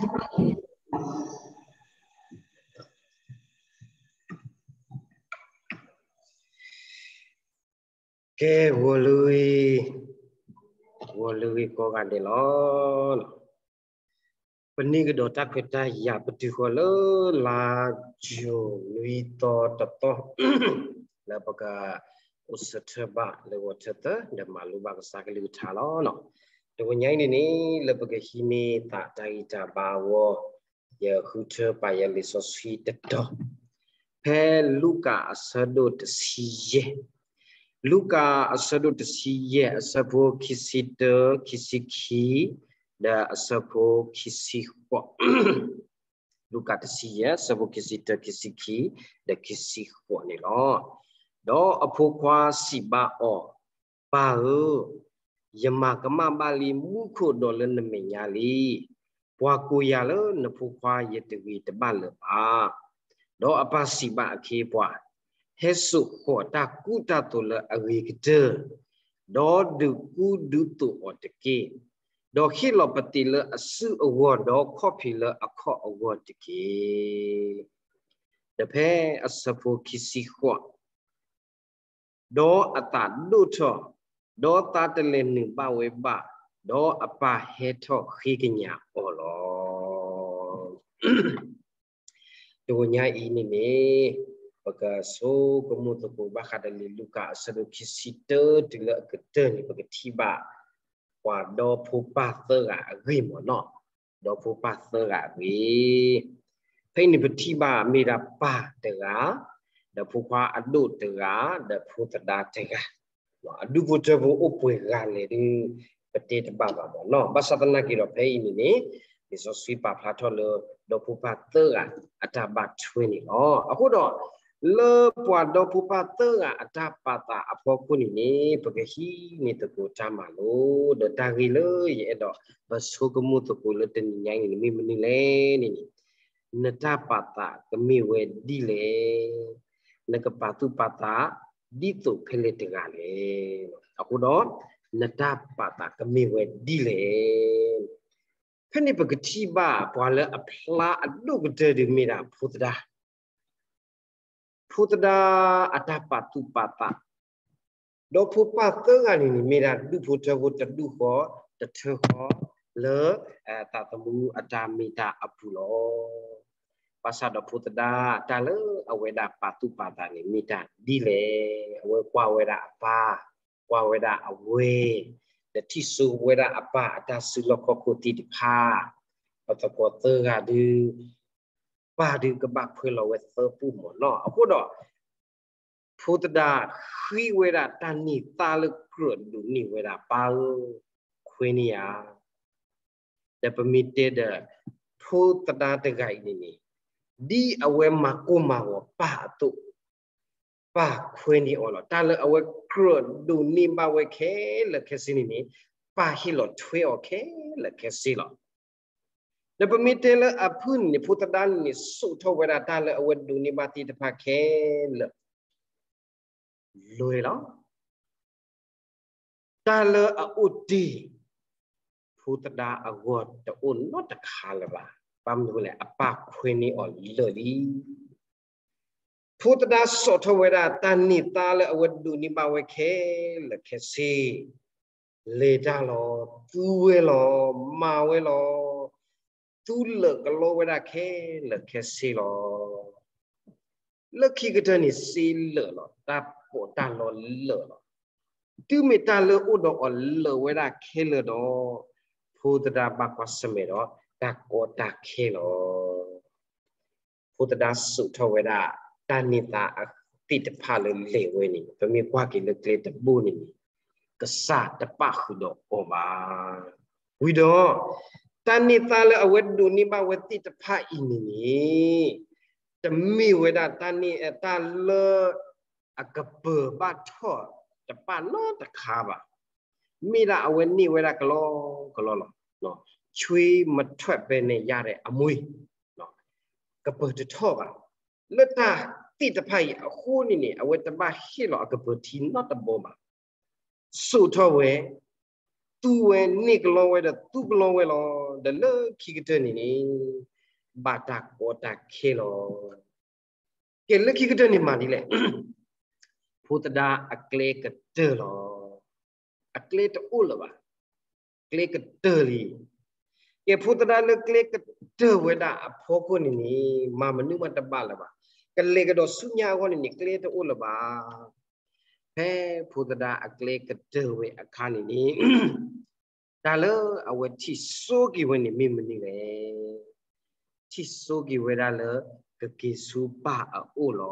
ကဲ ဂီၤလၢအဂ့ၤ, ဂီၤလၢအဂ့ၤကိးဂၤဒဲးလီၤ. ပန့ၢ်ကဒီးတၢ်ခွဲးတၢ်ယာ်ပတုာ်ဃီၤလၢ လါယူၤ နွံသီတသီ လၢပကအိၣ်ဆၢထၢၣ်ဘၣ်လၢဂီၤထၢၣ်သၢ ဒီးမၤလိဘၣ်ကစၢ်ကလုၢ်ကထါလီၤ. တဂီၤညါအံၤန့ၣ်န့ၣ် လၢပကဟံးန့ၢ်သးတၢ်ဂံၢ်တၢ်ဘါအဂီၢ် ယဃုထၢပာ်ယဲလံာ်စီဆှံတတီၤ ဖဲလူၤကၣ်အဆၢဒိၣ်တဆံယဲၢ်, လူၤကၣ်အဆၢဒိၣ်တဆံယဲၢ် အဆၢဖိခံဆံတၢ ခံဆံခံ ဒီးအဆၢဖိခံဆံဃိး, လူၤကၣ်တဆံယဲၢ် အဆၢဖိခံဆံတၢ ခံဆံခံ ဒီးခံဆံဃိးန့ၣ်လီၤ. ဒီးအဖိခွါစံးဘၣ်အီၤ, ပၢ်ဧၢ, ယမၤကမၣ်ဘၣ်လံမူခိၣ်ဒီးလၢနမဲာ်ညါလံ. ပှၤကိးယၤလၢနဖိခွါယတဂ့ၤတဘၣ်လၢၤဘၣ်. ဒီးအပၢ်စံးဘၣ်အခ့အပှၤ, ဟဲစိာ်ဃီၤတၢ်ကူတၢ်သိးလၢအဂ့ၤကတၢၢ်, ဒီးဒုးကူဒုးသိးအီၤတက့ၢ်. ဒီးဟ့ၣ်လီၤပသံးလၢအစုအဂီၢ် ဒီးခီၣ်ဖံးလၢအခီၣ်အဂီၢ်တက့ၢ်. ဒီးဖဲအဆၢဖိခံဆံဃိး, ဒီးအသးဒိၣ်ထီၣ်, ဒီးသးတလဲၤနုာ်ဘၣ်ဝဲဘၣ်, ဒီးအပၢ်ဟဲထီၣ်ဃ့ကညးအီၤလီၤ. တဂီၤညါအံၤန့ၣ်န့ၣ် ပကဆိကမိၣ်သကိးဘၣ်ဃးဒီးလံာ်လူၤကၣ်အဆၢဒိၣ်ခံဆံတၢ တုၤလၢအကတၢၢ်န့ၣ် ပကထံၣ်ဘၣ် ပှၤဒီဖိပၢ်သၢဂၤအဂ့ၢ်မ့ၢ်နီၤ, ဒီဖိပၢ်သၢဂၤအဂ့ၢ်. ဖဲအံၤန့ၣ်ပထံၣ်ဘၣ်မ့ၢ်ဒၣ်ပၢ်တဂၤ, ဒီးဖိခွါအဒိၣ်တဂၤ, ဒီးဖိသဒါတဂၤ အဒူၣ်ဖိထၢဖိအိၣ်ပှဲၤဂၤလဲၣ်ဒီး ပတဲတဘၣ်ဘၣ်မ့ၢ်နီၤ. ဘၣ်ဆၣ်သနာ်က့ဒီးဖဲအံၤန့ၣ်န့ၣ် လံာ်စီဆှံပာ်ဖျါထီၣ်လၢ ဒီဖိပၢ်သၢဂၤအတၢ်ဘၣ်ထွဲန့ၣ်လီၤ. အဃိဒီး လၢပှၤဒီဖိပၢ်သၢဂၤအတၢ်ပာ်သးအဖီခိၣ်န့ၣ်န့ၣ် ပကဟံးန့ၢ်သကိးတၢ်မၤလိ ဒီးတၢ်ဂ့ၢ်လၢယအဲၣ်ဒိးပဆိကမိၣ်သကိးလၢတနံၤညါအံၤန့ၣ် မ့ၢ်မနုၤလဲၣ်န့ၣ်န့ၣ် နတၢ်ပာ်သးကမ့ၢ်ဝဲဒ်လဲၣ်. နကပာ်သူၣ်ပာ်သးဒ်သိးဖဲလဲၣ်တဂၤလဲၣ်. အဃိဒီး နတၢ်ပာ်သးကမ့ၢ်ဝဲဒ်လဲၣ်. ဖဲန့ၣ်ပကထံၣ်ဘၣ်ပှၤလၢအဖျါအဒိၣ်ကတၢၢ်ဒီးမ့ၢ်ဒၣ်ဖိသဒါ ဖိသဒါအတၢ်ပာ်သူၣ်ပာ်သး, ဒီဖိပၢ်သၢဂၤန့ၣ်န့ၣ် မ့ၢ်ဒၣ်ဒူၣ်ဖိထၢဖိတဒူၣ်ဃီ တထၢဃီ လၢ သးသမူအတၢ်မ့ၢ်တၢ်အပူၤလီၤ. ဘၣ်ဆၣ်ဒီးဖိသဒါတၢ်လၢအဝဲဒၣ်ပာ်သူၣ်ပာ်သးန့ၣ် မ့ၢ်တၢ်ဒ်လဲၣ်. အဝဲကွၢ်ဝဲဒၣ်အပၢ်, ကွၢ်ဝဲဒၣ်အဝဲၢ်, ဒီးထံၣ်ဆိဝဲဒၣ်အပၢ်အတၢ်စုလီၢ်ခီၣ်ခိၣ်သ့ၣ်တဖၣ်, ပသကိးသၢဂၤဒုး ပၢ်ဒုးကဘၣ်ခွဲးလီၤဝဲသၢပူၣ်မ့ၢ်နီၤ. အဃိဒီး ဖိသဒါဃ့ဝဲဒၣ်တၢ်န့ၢ်သါလၢကြၢးဒိးန့ၢ်ဝဲဒၣ်ပၢ်ဧၢ, ခွဲးန့ၢ်ယၤ. ဒီးပမ့ၢ်တဲဒီး ဖိသဒါတဂၤအံၤန့ၣ်န့ၣ် ဒ်အဝဲမၤကိၢ်မၤဂီၤပၢ်အသိး ပၢ်ခွဲးန့ၢ်အီၤလီၤ. တၢ်လၢအဝဲကြၢးဒိးန့ၢ်ဘၣ်ဝဲခဲလၢာ်ခဲဆ့န့ၣ်န့ၣ် ပၢ်ဟ့ၣ်လီၤထွဲအီၤခဲလၢာ်ခဲဆ့လီၤ. ဒီးပမ့ၢ်တဲလၢအဖုၣ်န့ၣ်န့ၣ် ဖိသဒါန့ၣ်န့ၣ် စိာ်ထီၣ်ဝဲဒၣ်တၢ်လၢအဝဲဒိးန့ၢ်ဘၣ်သ့ၣ်တဖၣ်ခဲလၢာ် လွဲလီၤ. တၢ်လၢအအိၣ်တ့ၢ် ဖိသဒါအဂီၢ်တအိၣ်နီတခါလၢၤဘၣ်. ဘၣ်မနုၤလဲၣ် အပၢ်ခွဲးန့ၢ်အီၤလၢာ်လံ. ဖိသဒါစိာ်ထီၣ်ဝဲဒၣ်တၢ်န့ၢ်သါလၢအဝဲဒိးန့ၢ်ဘၣ်ဝဲခဲလၢာ်ခဲဆ့, လဲၤတၢ်လီၤ, သူဝဲလီၤ, မၤဝဲလီၤ, သူလၢာ်ကလီဝဲဒၣ်ခဲလၢာ်ခဲဆ့လီၤ. လၢခံကတၢၢ်န့ၣ်စ့လၢာ်လီၤ, တၢ်ပီးတၢ်လီလၢာ်လီၤ. တုၤမ့ၢ်တၢ်လၢအိၣ်ဒီးအီၤလၢာ်ဝဲဒၣ်ခဲလၢာ်ဒီး ဖိသဒါဘၣ်ကွၢ်ဆၢၣ်မဲာ်ဒီးတၢ်ကီတၢ်ခဲလီၤ. ဖိသဒါစိာ်ထီၣ်ဝဲဒၣ် တၢ်န့ၢ်သါအသ့ၣ်တဖၣ်လၢလဲၤဝဲန့ၣ် ပမ့ၢ်ကွၢ်က့ၤလၢကျဲတဘိန့ၣ်န့ၣ် ကစၢ်တပၣ်ဃုာ်ဒီးအီၤဘၣ်. ဝံၤဒီး တၢ်န့ၢ်သါလၢအဝဲဒိးန့ၢ်ဘၣ်ဝဲသ့ၣ်တဖၣ်အံၤန့ၣ်န့ၣ် တမ့ၢ်ဝဲဒၣ်တၢ်န့ၢ်အတၢ်လၢ အကပၢၤဘၣ်ထီၣ်တပၣ်နီတခါဘၣ်. မ့ၢ်ဒၣ်အဝဲန့ၢ်ဝဲဒၣ်ကလီကလီလီၤ. ချွေးမထွက်ဘဲနဲ့ရတဲ့အမွေ, ကပၢၤတထီၣ်ဘၣ်. လၢတၢ်သ့ၣ်တဖၣ်အံၤအဃိန့ၣ်န့ၣ် အဝဲတဘၣ်ဟ့ၣ်လီၤအကပၢၤထံနီတဘီဘၣ်. စိာ်ထီၣ်ဝဲ သူဝဲန့ၢ်ကလီဝဲဒီးသူကလီဝဲလီၤ. ဒီးလၢခံကတၢၢ်န့ၣ်န့ၣ် ဘၣ်တၢ်ကီတၢ်ခဲလီၤ. ကဲလၢခံကတၢၢ်န့ၣ်မၤဒ်လဲၣ်. ဖိသဒါအကျဲကတၢၢ်လီၤ. အကျဲတအိၣ်လၢၤဘၣ်. ကျဲကတၢၢ်လံ. ကဲဖိသဒါလၢကျဲကတၢၢ်ဝဲဒၣ်အဖီခိၣ်န့ၣ်န့ၣ် မၤမနုၤမးတဘၣ်လၢၤဘၣ်. ကလဲၤကဒီးဆူညါအဂီၢ်န့ၣ်န့ၣ် ကျဲတအိၣ်လၢၤဘၣ်. ဖဲဖိသဒါအကျဲကတၢၢ်ဝဲအခါန့ၣ်န့ၣ် တၢ်လၢအဝဲထံၣ်ဆိက့ၤဝဲန့ၣ်မ့ၢ်မနုၤလဲၣ်. ထံၣ်ဆိက့ၤဝဲဒၣ်လၢ ကက့ၤဆူပၢ်အအိၣ်လီ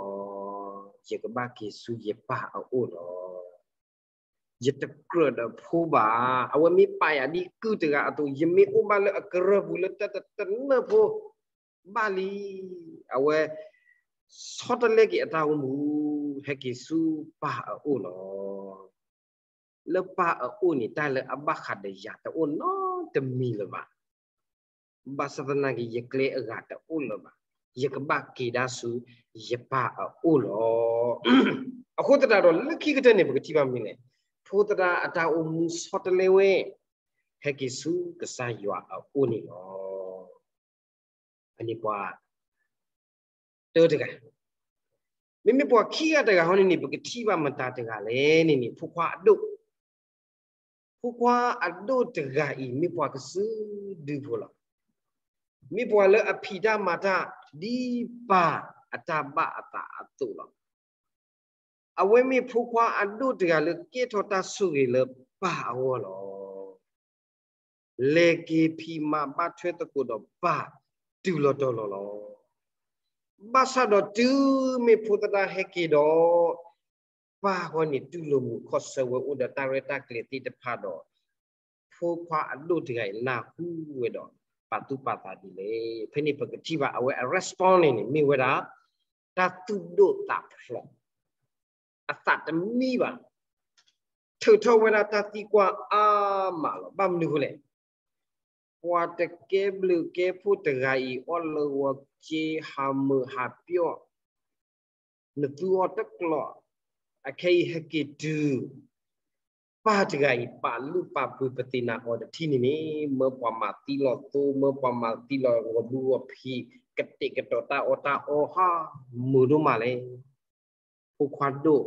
ၤ. ယကဘၣ်က့ၤဆူယပၢ်အအိၣ်လီၤ. ယတကြၢးဒီးဖိဘၣ်. အဝဲမ့ၢ်ပာ်ယၤဒ်ကုၢ်တဂၤအသိး ယမ့ၢ်အိၣ်ဘၣ်လၢအကရၢၢ်ပူၤလၢတၢ်တနၢၢ်ဖိ ဘၣ်လံ. အဝဲ ဆီတလဲက့ၤအတၢ်အိၣ်မူ ဟဲက့ၤဆူပၢ်အအိၣ်လီၤ. လၢပၢ်အအိၣ်န့ၣ် တၢ်လၢအဘၣ်ဃးဒီးယၤတအိၣ်နီတမံၤလၢၤဘၣ်. ဘၣ်ဆၣ်သနာ်က့ ယကျဲအဂၤတအိၣ်လၢၤဘၣ်. ယကဘၣ်က့ၤဒၣ်ဆူယပၢ်အအိၣ်လီၤ. အဃိသတးဒီးလၢခံကတၢၢ်န့ၣ် ပကထံၣ်ဘၣ်မနုၤလဲၣ်. ဖိသဒါအတၢ်အိၣ်မူဆီတလဲဝဲ ဟဲက့ၤဆူကစၢ်ယွၤအအိၣ်န့ၣ်လီၤ. အန့ၣ်ပှၤ တၢတဂၤ, မ့မ့ၢ်ပှၤခံဂၤတဂၤဟီန့ၣ်န့ၣ် ပကထံၣ်ဘၣ်မတၤတဂၤလဲၣ်န့ၣ်န့ၣ် ဖိခွါအဒိၣ်, ဖိခွါအဒိၣ်တဂၤအံၤ မ့ၢ်ပှၤကစုဒုဖိလီၤ. မ့ၢ်ပှၤလၢအဖံးတၢ်မၤတၢ် ဒ်ပၢ်အတၢ်ဘၣ်အသးအသိးလီၤ. အဝဲမ့ၢ်ဖိခွါအဒိၣ်တဂၤလၢကဲထီၣ်တၢ်ဆိၣ်ဂ့ၤလၢပၢ်အဂီၢ်လီၤ. လဲၤက့ၤဖံးမၤဘၣ်ထွဲသကိးဒီးပၢ်တုၤလီၤတီၤလီၤလီၤ. ဘၣ်ဆၣ်ဒီးတုၤမ့ၢ်ဖိသဒါဟဲက့ၤဒီး ပၢ်ဃီန့ၣ်တူၢ်လိာ်မုာ်ခီၣ်ဆၢဝဲအိၣ်ဒီးတၢ်ရဲၣ်တၢ်ကျဲၤသ့ၣ်တဖၣ်ဒီး ဖိခွါအဒိၣ်တဂၤအံၤနၢ်ဟူဝဲဒီး ပာ်သူၣ်ပာ်သးဒ်လဲၣ်. ဖဲန့ၣ်ပကထံၣ်ဘၣ်အဝဲအ response န့ၣ်န့ၣ် မ့ၢ်ဝဲဒၣ် တၢ်သူၣ်ဒိၣ်သးဖျိး, အသးတမံဘၣ်, ထုးထီၣ်ဝဲဒၣ်တၢ်သံကွၢ်အါမးလီၤ. ဘၣ်မနုၤဃိလဲၣ်. ပှၤတကဲဘျုးကဲဖှိၣ်တဂၤအံၤ အီၣ်လၢဂီၤက့ ဟးမုာ်ဟးပျီၣ်, နသူအီၤတကျိၤ, အခဲအံၤဟဲက့ၤတုၤ ပၢ်တဂၤအံၤပာ်လုၢ်ပာ်ပှ့ၤပသ့ၣ်နၤအီၤတထံၣ်န့ၣ်န့ၣ် မၢပှၤမၤသံလီၤသိ မၢပှၤမၤသံလီၤဂီၤဘုဂီၤဖံး ကတဲာ်ကတီၤတၢ်အီၣ်တၢ်အီဟးမုာ်ဒိၣ်မးလဲၣ်. ဖိခွါဒိၣ်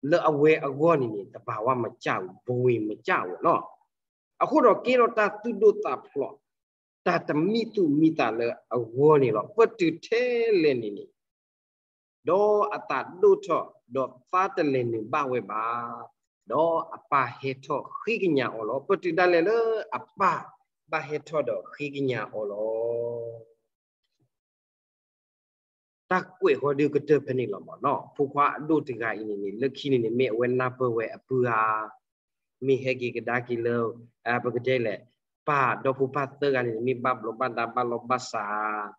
လၢအဝဲအဂီၢ်န့ၣ်န့ၣ် သဘာဝမကျဘူး, ဘဝင်မကျဘူးလီၤ. အဃိဒီးကဲထီၣ်တၢ်သူၣ်ဒိၣ်သးဖျိး, တၢ်တမံသူၣ်မံသးလၢအဂီၢ်န့ၣ်လီၤ. ပတုၤထဲလဲၣ်န့ၣ်န့ၣ် ဒီးအသးဒိၣ်ထီၣ်, ဒီးသးတလဲၤနုာ်ဘၣ်ဝဲဘၣ်. ဒီးအပၢ်ဟဲထီၣ်ဃ့ကညးအီၤလီၤ. ပတုၤဒၣ်လဲာ်လၢအပၢ်ဘၣ်ဟဲထီၣ်ဒီးဃ့ကညးအီၤလီၤ. တၢ်ကွဲးဃီဒုးကတၢၢ်ဖဲန့ၣ်လီၤမးနီၤ. ဖိခွါအဒိၣ်တဂၤအံၤန့ၣ်န့ၣ် လၢခံန့ၣ်န့ၣ် မ့ၢ်အဝဲနၢ်ပၢၢ်ဝဲအပုၢ်ဧါ, မ့ၢ်ဟဲက့ၤကဒါက့ၤလၢ ပကတဲလဲၣ်, ပၢ်ဒီဖိပၢ်သၢဂၤန့ၣ်န့ၣ် မ့ၢ်ဘၣ်ဘျီးဘၣ်ဒါဘၣ်လီၤဘၣ်စး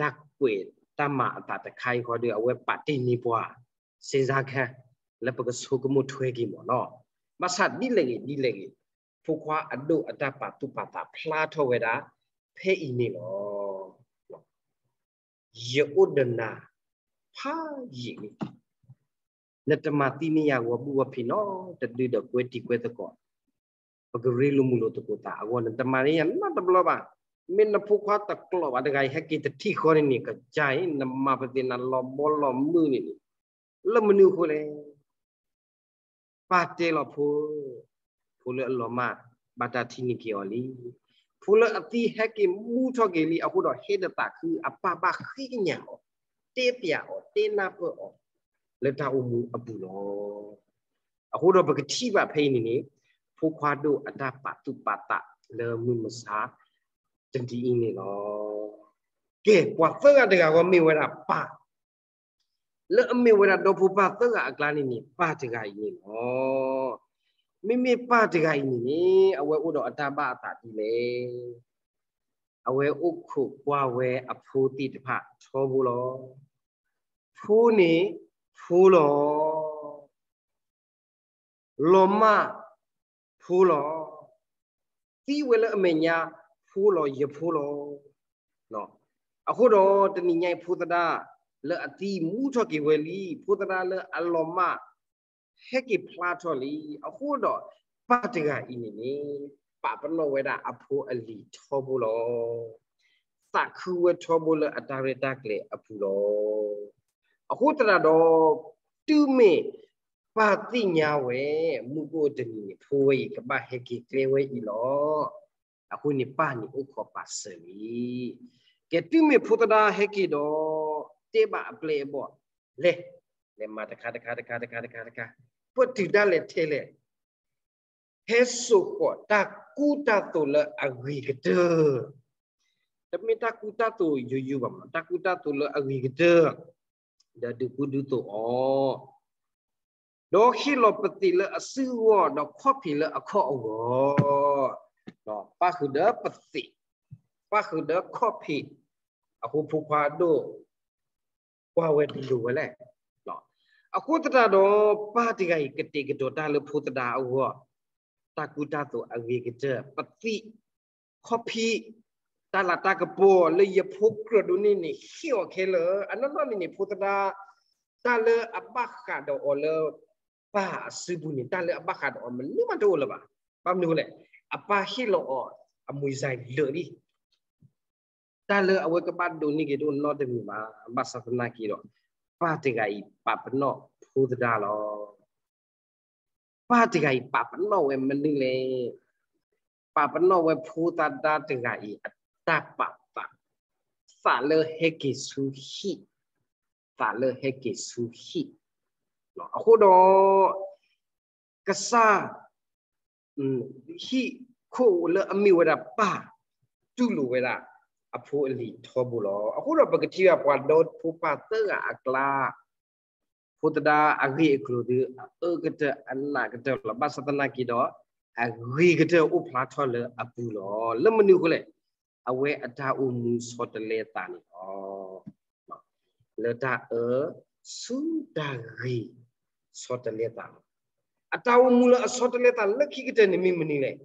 တၢ်ကွဲးတၢ်မၤအသးတခါအံၤဃီဒီး အဝဲပာ်တ့ၢ်န့ၢ်ပှၤ စ့စါခဲ လၢပကဆိကမိၣ်ထွဲက့ၤမးနီၤ. ဘၣ်ဆၣ်ဒ်လဲၣ်ဂ့ၤဒ်လဲၣ်ဂ့ၤ, ဖိခွါအဒိၣ်အတၢ်ပာ်သူၣ်ပာ်သးဖျါထီၣ်ဝဲဒၣ် ဖဲအံၤန့ၣ်လီၤ. ယအိၣ်ဒီးနၤ ဖးယံာ်လံ. နတမၤသံန့ၢ်ယၤဂီၤဘုၣ်ဂီၤဖံးနီတဒုဒီးကွဲတံၤကွဲသကိး, ပကရ့လိာ်မုာ်လိာ်သကိးသးအဂီၢ် နတမၤန့ၢ်ယၤနီတဘျီဘၣ်. မ့ၢ်နဖိခွါတကျိၤဘၣ်တဂၤအံၤ ဟဲက့ၤတထံၣ်ဃီန့ၣ်န့ၣ် ကစၢ်အံၤ နမၤပသ့ၣ်နၤလီၤဘီလီၤမုၢ်န့ၣ်န့ၣ် လၢမနုၤအဃိလဲၣ်. ပၢ်တဲလီၤဖိ, ဖိလၢအလီၤမၢ် ဘၣ်တၢ်ထံၣ်န့ၢ်က့ၤအီၤလံ. ဖိလၢအသံဟဲက့ၤမူထီၣ်က့ၤလံ အဃိဒီးဟဲဒီးသးခု အပၢ်ဘၣ်ဃ့ကညးအီၤ, တဲပျးအီၤ, တဲနၢ်ပၢၢ်အီၤ လၢတၢ်အိၣ်မူအပူၤလီၤ. အဃိဒီးပကထံၣ်ဘၣ်ဖဲအံၤန့ၣ်န့ၣ် ဖိခွါဒိၣ်အတၢ်ပာ်သူၣ်ပာ်သးလၢမုၢ်မဆါ တနံၤအံၤန့ၣ်လီၤ. ကဲ ပှၤသၢဂၤတဂၤဃီမ့ၢ်ဝဲဒၣ်ပၢ် လၢအမ့ၢ်ဝဲဒၣ်ဒီဖိပၢ်သၢဂၤအကျါန့ၣ်န့ၣ် ပၢ်တဂၤအံၤန့ၣ်လီၤ. မ့မ့ၢ်ပၢ်တဂၤအံၤန့ၣ်န့ၣ် အဝဲအိၣ်ဒီးအတၢ်ဘၣ်အသးဒ်လဲၣ်. အဝဲအိၣ်ခိးကွၢ်ဝဲအဖိသ့ၣ်တဖၣ်ထီဘိလီၤ. ဖိန့ၣ် ဖိလီၤ. လီၤမၢ် ဖိလီၤ. သံဝဲလၢအမဲာ်ညါ ဖိလီၤ ယဖိလီၤ. အဃိဒီးတနံၤညါအံၤ ဖိသဒါလၢအသံမူထီၣ်က့ၤဝဲလံ, ဖိသဒါလၢအလီၤမၢ် ဟဲက့ၤဖျါထီၣ်လံ. အဃိဒီး ပၢ်တဂၤအံၤန့ၣ်န့ၣ် ပာ်ပနီၣ်ဝဲဒၣ်အဖိအလံၤထီဘိလီၤ. သးခုဝဲထီဘိလၢအတၢ်ရဲၣ်တၢ်ကျဲၤအပူၤလီၤ. အဃိသတးဒီး တုၤမ့ၢ်ပၢ်သ့ၣ်ညါဝဲ မုၢ်ကအိၣ်တနံၤန့ၣ် ဖိဝဲအံၤကဘၣ်ဟဲက့ၤကျဲဝဲအံၤလီၤ. အဃိန့ၣ် ပၢ်န့ၣ်အိၣ်ခိးပာ်စၢၤလံ. ကဲ တုၤမ့ၢ်ဖိသဒါဟဲက့ၤဒီး တဲဘၣ်အပျဲၢ်အဘီၣ် လဲၤ, လဲၤမၤတခါတခါတခါတခါတခါတခါ, ပှဲၤတုၤဒၣ်လဲာ်ထဲလဲၣ် ဟဲစိာ်ဃီၤတၢ်ကူတၢ်သိးလၢအဂ့ၤကတၢၢ်, တမ့ၢ်တၢ်ကူတၢ်သိးယိယိဘၣ်မး, တၢ်ကူတၢ်သိးလၢအဂ့ၤကတၢၢ်, ဒီးဒုးကူဒုးသိးအီၤ, ဒီးဟ့ၣ်လီၤပသံးလၢအစုဂီၢ်, ဒီးခီၣ်ဖံးလၢအခီၣ်အဂီၢ်, ပၣ်ဃုာ်ဒီးပသံး, ပၣ်ဃုာ်ဒီးခီၣ်ဖံး, အဃိဖိခွါအဒိၣ် ကွၢ်ဝဲတလိၤဝဲလဲၣ်. အဃိသတးဒီး ပၢ်တဂၤအံၤ ကတဲာ်ကတီၤတၢ်လၢဖိသဒါအဂီၢ်, တၢ်ကူတၢ်သိးအဂ့ၤကတၢၢ်, ပသံး, ခီၣ်ဖံး, တၢ်လၤတၢ်ကပီၤလၢယဖိကြၢးဒိးန့ၢ်န့ၣ် ဟ့ၣ်အီၤခဲလၢာ်. အနီၢ်နီၢ်န့ၣ်န့ၣ် ဖိသဒါ တၢ်လၢအဘၣ်ဃးဒီးအီၤလၢ ပၢ်အစုပူၤန့ၣ် တၢ်လၢအဘၣ်ဃးဒီးအီၤမနုၤမးတအိၣ်လၢၤဘၣ်. ဘၣ်မနုၤအဃိလဲၣ်, အပၢ်ဟ့ၣ်လီၤအီၤ အမုၢ်စၢ်လၢာ်လံ တၢ်လၢအဝဲကဘၣ်ဒိးန့ၢ်က့ၤတအိၣ်နီတမံၤဘၣ်. ဘၣ်ဆၣ်သနာ်က့ဒီး ပၢ်တဂၤအံၤပာ်ပနီၣ်ဖိသဒါလီၤ. ပၢ်တဂၤအံၤပာ်ပနီၣ်ဝဲမနုၤလဲၣ်. ပာ်ပနီၣ်ဝဲဖိသဒါတဂၤအံၤအတၢ်ပာ်သး, သးလၢဟဲက့ၤဆူဟံၣ်, သးလၢဟဲက့ၤဆူဟံၣ်, အဃိဒီး ကစၢ် ဟံၣ်ခိၣ်လၢအမ့ၢ်ဝဲဒၣ်ပၢ် တူၢ်လိာ်ဝဲဒၣ် အဖိအလံၤထီဘိလီၤ. အဃိဒီးပကထံၣ်ဘၣ်ပှၤဒီဖိပၢ်သၢဂၤအကျါ, ဖိသဒါအဂ့ၢ်အကျိၤဒီး အအၢကတၢၢ်အနးကတၢၢ်လီၤ. ဘၣ်ဆၣ်သနာ်က့ဒီး အဂ့ၤကတၢၢ်အိၣ်ဖျါထီၣ်လၢအပူၤလီၤ. လၢမနုၤအဃိလဲၣ်, အဝဲအတၢ်အိၣ်မူဆီတလဲသးန့ၣ်လီၤ. လၢတၢ်အၢ ဆူတၢ်ဂ့ၤ ဆီတလဲသးလီၤ. အတၢ်အိၣ်မူလၢအဆီတလဲသးလၢခံကတၢၢ်န့ၣ်မ့ၢ်မနုၤလဲၣ်,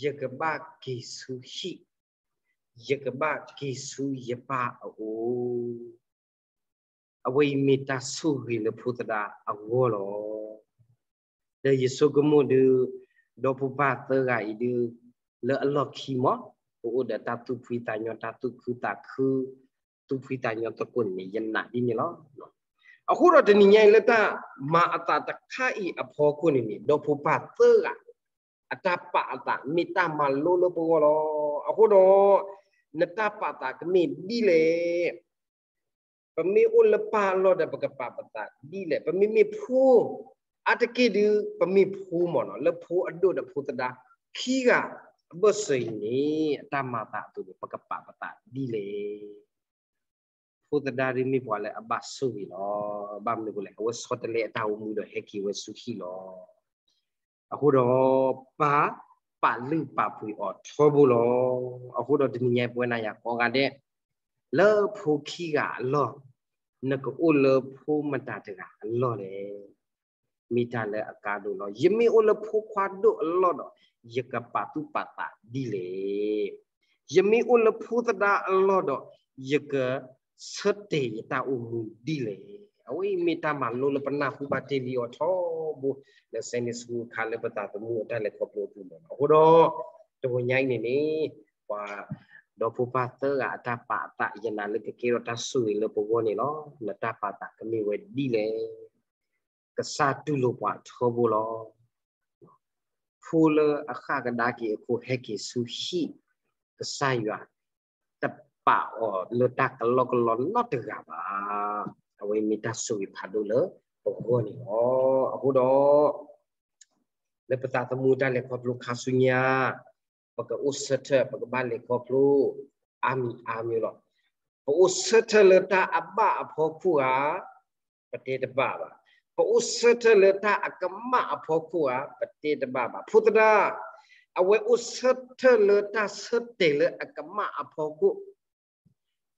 ယကဘၣ်က့ၤဆူဟံၣ်, ယကဘၣ်က့ၤဆူယပၢ်အအိၣ်. အဝဲအံၤမ့ၢ်တၢ်ဆိၣ်ဂ့ၤလၢဖိသဒါအဂီၢ်လီၤ. ဒီးယဆိကမိၣ်ဒုး ဒီဖိပၢ်သၢဂၤအံၤဒုး လၢအလီၢ်ခံမး ပအိၣ်ဒီးတၢ်သူၣ်ဖှံသးညီ တၢ်သူၣ်ခုသးခု သူၣ်ဖှံသးညီသကိးန့ၣ် ယနာ်ဒ်န့ၣ်လီၤ. အဃိဒီးတနံၤညါအံၤလၢတၢ်မၤအသးတခါအံၤအဖီခိၣ်န့ၣ်န့ၣ် ဒီဖိပၢ်သၢဂၤ အတၢ်ပာ်အသးမ့ၢ်တၢ်မၤလိလၢပဂီၢ်လီၤ. အဃိဒီး နတၢ်ပာ်သးကမ့ၢ်ဒ်လဲၣ်. ပမ့ၢ်အိၣ်လၢပၢ်အလီၢ်ဒီး ပကပာ်ပသးဒ်လဲၣ်. ပမ့မ့ၢ်ဖိ အါတက့ၢ်ဒုး ပမ့ၢ်ဖိမ့ၢ်နီၤ လၢဖိအဒိၣ်ဒီးဖိသဒါ ခံဂၤအဘၢၣ်စၢၤအံၤန့ၣ် အတၢ်မၤသးအသိးန့ၣ် ပကပာ်ပသးဒ်လဲၣ်. ဖိသဒါဒ်မ့ၢ်ပှၤလၢအဘၣ်ဆိၣ်ဂ့ၤလီၤ. ဘၣ်မနုၤအဃိလဲၣ်, အဝဲဆီတလဲအတၢ်အိၣ်မူဒီးဟဲက့ၤဝဲဆူဟံၣ်လီၤ. အဃိဒီး ပၢ်ပာ်လုၢ်ပာ်ပှ့ၤအီၤထီဘိလီၤ. အဃိဒီးတနံၤညါပဝဲနၤယၤကိးဂၤဒဲး လၢဖိခံဂၤအလီၢ် နကအိၣ်လၢဖိမတၤတဂၤအလီၢ်လဲၣ်. မ့ၢ်တၢ်လၢအကါဒိၣ်လီၤ. ယမ့ၢ်အိၣ်လၢဖိခွါဒိၣ်အလီၢ်ဒီး ယကပာ်သူၣ်ပာ်သးဒ်လဲၣ်. ယမ့ၢ်အိၣ်လၢဖိသဒါအလီၢ်ဒီး ယကဆၢတဲာ်ယတၢ်အိၣ်မူဒ်လဲၣ်. အဝဲအံၤမ့ၢ်တၢ်မၤလိလၢပနၢ်ဟူဘၣ်တ့ၢ်လံအီၤထီဘိ လၢ Sunday School ခါလၢပသးသမူအတၢ်လဲၤခီဖျိအပူၤမ့ၢ်နီၤ. အဃိဒီး တဂီၤညါအံၤန့ၣ်န့ၣ် ပှၤဒီဖိပၢ်သၢဂၤအတၢ်ပာ်အသး ယနာ်လၢကကဲထီၣ်တၢ်ဆိၣ်ဂ့ၤလၢပဂီၢ်န့ၣ်လီၤ. နတၢ်ပာ်သးကမ့ၢ်ဝဲဒ်လဲၣ်. ကစၢ်တူၢ်လိာ်ပှၤထီဘိလီၤ. ဖိလၢအဃၣ်ကဒါက့ၤအခိၣ်ဟဲက့ၤဆူဟံၣ်, ကစၢ်ယွၤတပာ်အီၤလၢတၢ်ကလီကလီနီတဂၤဘၣ်. အဝဲမ့ၢ်တၢ်ဆိၣ်ဂ့ၤဖးဒိၣ်လၢပဂီၢ်န့ၣ်လီၤ. အဃိဒီး လၢပသးသမူတၢ်လဲၤခီဖျိခါဆူညါ ပကအိၣ်ဆၢထၢၣ် ပကဘၣ်လဲၤခီဖျိ အါမံၤအါမံၤလီၤ. ပအိၣ်ဆၢထၢၣ်လၢတၢ်အဘၣ်အဖီခိၣ်ဧါ, ပတဲတဘၣ်ဘၣ်. ပအိၣ်ဆၢထၢၣ်လၢတၢ်အကမၣ်အဖီခိၣ်ဧါ, ပတဲတဘၣ်ဘၣ်. ဖိသဒါ အဝဲအိၣ်ဆၢထၢၣ်လၢတၢ်ဆၢတဲာ်လၢအကမၣ်အဖီခိၣ်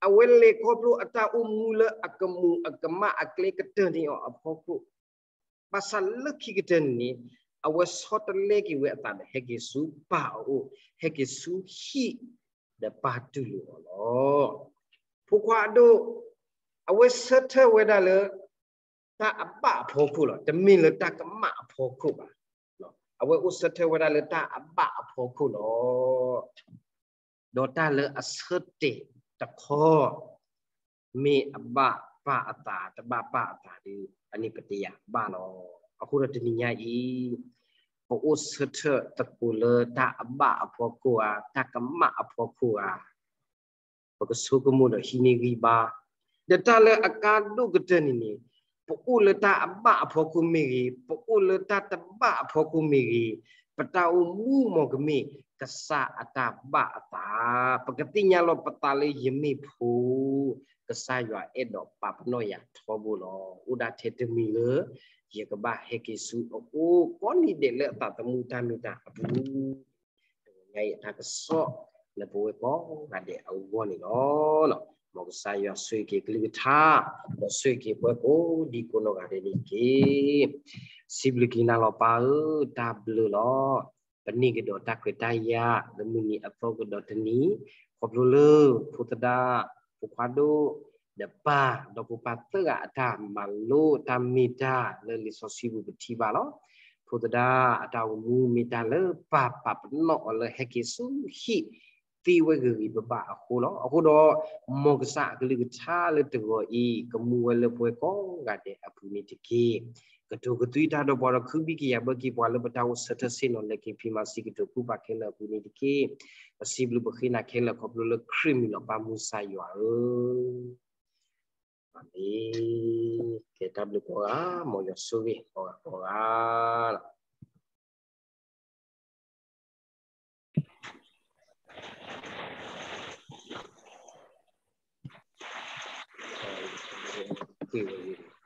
အဝဲလဲၤခီဖျိအတၢ်အိၣ်မူလၢအကမူၤအကမၣ်အကျဲကတၢၢ်န့ၢ်အီၤအဖီခိၣ်, ဘၣ်ဆၣ်လၢခံကတၢၢ်န့ၣ် အဝဲဆီတလဲက့ၤဝဲအသးဒီးဟဲက့ၤဆူပၢ်အအိၣ်, ဟဲက့ၤဆူဟံၣ် ဒီးပၢ်တူၢ်လိာ်အီၤလီၤ. ဖိခွါအဒိၣ် အဝဲဆၢထၢၣ်ဝဲဒၣ်လၢ တၢ်အဘၣ်အဖီခိၣ်လီၤ, တမ့ၢ်လၢတၢ်ကမၣ်အဖီခိၣ်ဘၣ်. အဝဲအိၣ်ဆၢထၢၣ်ဝဲဒၣ်လၢတၢ်အဘၣ်အဖီခိၣ်လီၤ. ဒီးတၢ်လၢအဆၢတဲာ်တခီ မ့ၢ်အဘၣ်ပၢ်အသး တဘၣ်ပၢ်အသးဒီး အန့ၣ်ပတယာ်ဘၣ်လီၤ. အဃိဒီးတနံၤညါအံၤ ပအိၣ်ဆၢထၢၣ်သကိးလၢတၢ်အဘၣ်အဖီခိၣ်ဧါ, တၢ်ကမၣ်အဖီခိၣ်ဧါ, ပကဆိကမိၣ်ဒီးဟံးန့ၢ်ဂံၢ်ဘါ, ဒီးတၢ်လၢအကါဒိၣ်ကတၢၢ်န့ၣ်န့ၣ်, ပအိၣ်လၢတၢ်အဘၣ်အဖီခိၣ်မ့ၢ်ဂ့ၤ, ပအိၣ်လၢတၢ်တဘၣ်အဖီခိၣ်မ့ၢ်ဂ့ၤ, ပတၢ်အိၣ်မူမ့ၢ်ကမ့ၢ် ကစၢ်အတၢ်ဘၣ်အသး, ပကသ့ၣ်ညါလီၤပသးလၢယမ့ၢ်ဖိ, ကစၢ်ယွၤအဲၣ်ဒိးပာ်ပနီၣ်ယၤထီဘိလီၤ. အိၣ်ဒၣ်ထဲတမံၤလၢ ယကဘၣ်ဟဲက့ၤဆူအအိၣ်ကိးနံၤဒဲးလၢအသးသမူတၢ်မ့ၢ်တၢ်အပူၤ တဂီၤညါအံၤအတၢ်ကစီၣ်လၢပဝဲကိးဂၤဒဲးအဂီၢ်န့ၣ်လီၤ. မ်ကစၢ်ယွၤဆိၣ်ဂ့ၤက့ၤအကလုၢ်ကထါ, ဒီးဆိၣ်ဂ့ၤက့ၤပှၤကိးဒံကိးနီၢ်ဂၤဒဲးန့ၣ်တက့ၢ်. စံးဘျုးက့ၤနၤလီၤပၢ်ဧၢ, တၢ်ဘျုးလီၤ. ပန့ၢ်ကဒီးတၢ်ခွဲးတၢ်ယာ် လၢမုၢ်နံၤအသီကဒီးတနံၤ, ခီဖျိလၢ ဖိသဒါ, ဖိခွါဒိၣ်, ဒီးပၢ်, ဒီးဖိပၢ်သၢဂၤအတၢ်မၤလိတၢ်မ့ၢ်တၢ်လၢလံာ်စီဆှံပူၤပထံၣ်ဘၣ်လီၤ. ဖိသဒါအတၢ်အိၣ်မူမ့ၢ်တၢ်လၢပၢ်ပာ်ပနီၣ်အီၤလၢဟဲက့ၤဆူဟံၣ် သ့ဝဲဂ့ၤဂ့ၤဘၣ်ဘၣ်အဃိလီၤ. အဃိဒီး မ်ကစၢ်အကလုၢ်ကထါလၢတဂီၤအံၤ ကမူဝဲလၢပဝဲကိးဂၤဒဲးအပူၤန့ၣ်တက့ၢ်. ကတိၤကသွံတၢ်ဒီးပှၤဒီးခုဘံကယာ်ဘၢက့ၤပှၤလၢပတၢ်အိၣ်ဆၢထၢၣ်ဆ့ၣ်နီၤလၢက့ၤဖံးမၤစံးကတိၤကူၣ်ပာ်ခဲလၢာ်အပူၤန့ၣ်တက့ၢ်. ပစံးဘျုးပဃ့နၤခဲလၢာ်ခီဖျိလၢခရံာ်မံၤလီၤပၢ်မူကစၢ်ယွၤဧၢ. အၤမ့ၣ်. ကဲတၢ်ဘျုးကိးဂၤ, မ်ယွၤဆိၣ်ဂ့ၤကိးဂၤကိးဂၤလီၤ.